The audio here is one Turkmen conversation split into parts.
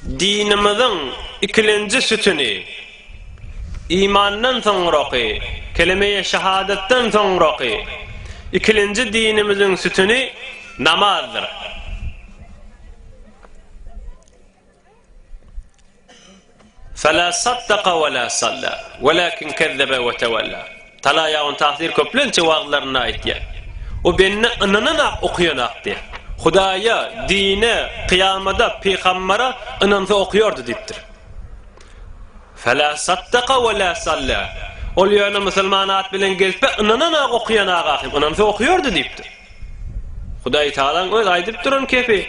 Dinimiziň ikilenji sütüni, imandan soňraky, kelemeýe şahadatdan soňraky ikilenji dinimiziň sütüni namazdyr. Fela saddaka we la salla, welakin kezzebe we tewella. Tala ýagny tafsir köplençe wagyzlarynda aýtýar. O bende ynananak okuýanak diýýär. Hudaýa, dine, kyýamada, pygambara ynansa okuýardy diýipdir. Fela saddaka we la salla. Ol ýöne musulman at bilen gezse ynananak okuýanak ahym, ynansa okuýardy diýipdir. Hudaý Tagalaň öz aýdyp duran kepi.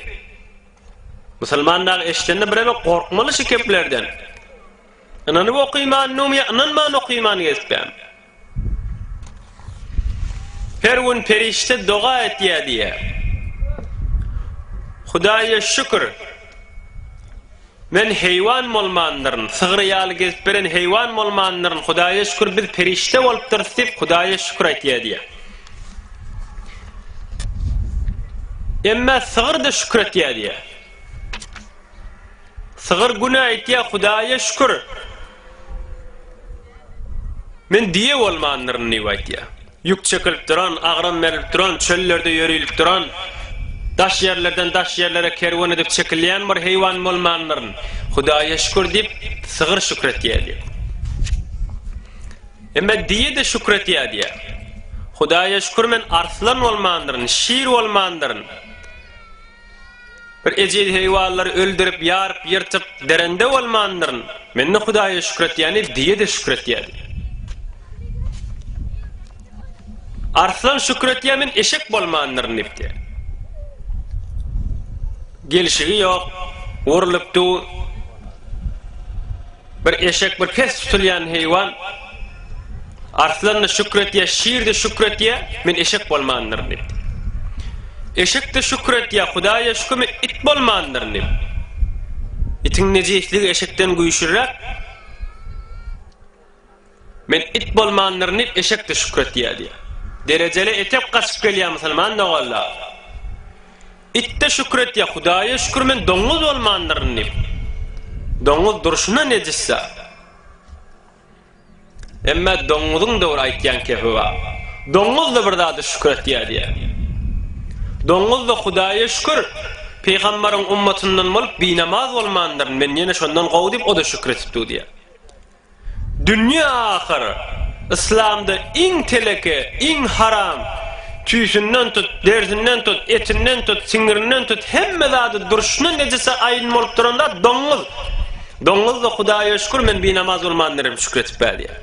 Musulman dagy eşidende bireme gorkmaly şu keplerden. Ynanyp okyman num ýa ynanman okyman gezipem. Her gün perişde doga etýä diýä. Hudaýa şükür. Men heýwan bolmandyryn, sygyr ýaly gezip beren heýwan bolmandyryn, Hudaýa şükür biz perişde bolupdyrys diýip Hudaýa şükür aýtýar diýýär. Emme sygyr-da şükür etýär diýýär. Sygyr güne aýtýar Hudaýa şükür. Men diýe bolmandyryn diýip aýtýar. Ýük çekilip duran, agram berlip duran, çöllerde ýörilip duran, daş ýerlerden daş ýerlere kerwen edip çekilýän bir heýwan bolmandyryn. Hudaýa şükür diýip, sygyr şükür etýär diýýär. Emma diýe-de şükür etýär diýýär. Hudaýa şükür men arslan bolmandyryn, şir bolmandyryn. Bir ejiz heýwanlary öldürip, ýaryp, ýyrtyp, derende bolmandyryn. Men-de Hudaýa şükür etýän diýip, düýe-de şükür etýär diýýär. Arslan şükür etýär, men eşek bolmandyryn diýip diýýär. Gelşigi ýok, wurulyp dur. Bir eşek bir pes tutulýan heýwan. Arslan-da şükür etýär, şir-de şükür etýär, men eşek bolmandyryn diýip. Eşek-de şükür etýär, Hudaýa şükür men it bolmandyryn diýip. Itiň nejisligi eşekden güýçlüräk. Men it bolmandyryn diýip eşek-de şükür etýär diýýär. Derejeli etek gaçyp gelýär musulman doganlar. It-de şükür etýär, Hudaýa şükür men doňuz bolmandyryn diýip. Doňuz durşuna nejis-ä. Emma doňuzyň-da bir aýtýan kepi bar. Doňuz-da bir zada şükür etýär diýýär. Doňuz-da Hudaýa şükür, pygambaryň ummatyndan bolup binamaz bolmandyryn, men ýene şondan gowy diýip o-da şükür etip dur diýýär. Dünýe ahyr, yslamda iň teleke, iň haram, tüýsünden tut, derisinden tut, etinden tut, siňirinden tut, hemme zady durşuna nejise aýyn bolup duran zat doňuz. Doňuz-da Hudaýa şükür men binamaz bolmandyryn şükür etip bälýär.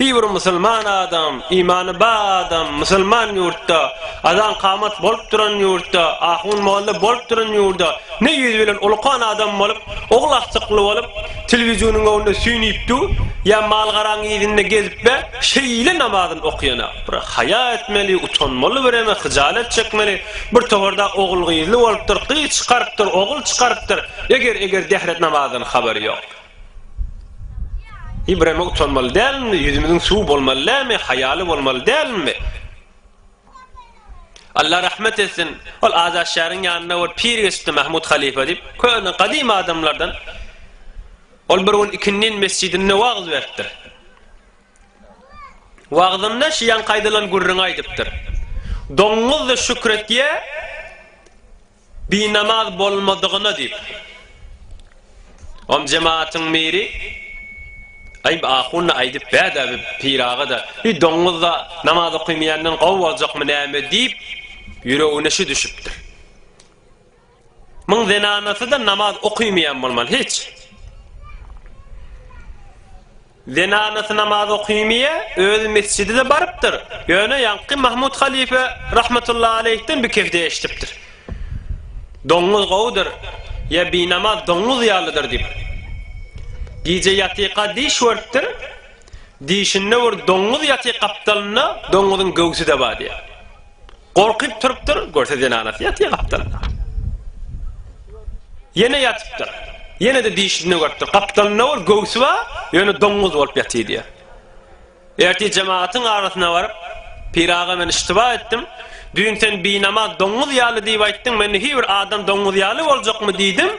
Hiý bir musulman adam, imany bar adam, musulman ýurtda, azan kamat bolup duran ýurtda, ahun molla bolup duran ýurda, Ne ýüz bilen ulukan adam bolup, ogul agtykly bolup, telewizionyň öňünde süýnüp dur, ýa mal-garaň yzynda gezip-be, şeýle namazyny okaýana. Bir haýa etmeli, utanmaly bireme, hyjalat çekmeli. Bir toparda ogul-gyzly bolupdyr, gyz çykarypdyr, ogul çykarypdyr. Eger-eger dehret namazdan habary ýok. Hi bireme utanmaly dälmi, ýüzümiziň suwy bolmaly dälmi, haýaly bolmaly dälmi? Allah rahmet etsin, ol Azat şäheriň ýanynda bir pir geçipdi Mahmud halypa diýip, köne gadym adamlardan. Ol bir gün ikindin mesjidinde wagyz beripdir. Wagzynda şu ýaňky aýdylan gürrüňi aýdypdyr. Doňuz-da şükür etýär, Binamaz bolmadygyna diýip. Om jemaatyň miri Aý ahun-da aýdyp bä-dä bi pir aga-da, bi doňuz-da namaz okymýandan gowy boljakmy näme diýip, ýüregine şü düşüpdir. Muň zenanasy-da namaz okymýan bolmaly hiç. Zenanasy namaz okymyýa, özi mesjide-de barypdyr. Ýöne ýaňky Mahmut halypa rahmetullahi aleýhden bir kefde eşidipdir. Doňuz gowudyr, ýa binamaz doňuz ýalydyr diýip. Gije ýatyka diş görüpdir. Dişinde bir doňuz ýaty gapdalynda, doňuzyň göwsi-de bar diýýär. Gorkyp turupdyr, görse zenanasy ýatyr gapdalynda. Ýene ýatypdyr. Ýene-de dişinde görüpdir. Gapdalynda bir göwsi bar, ýöne doňuz bolup ýatyr diýýär. Ertir jemagatyň arasyna baryp, Pir aga men iştiba etdim. Düýn sen binamaz doňuz ýaly diýip aýtdyň, mende hiç bir adam doňuz ýaly boljakmy diýdim.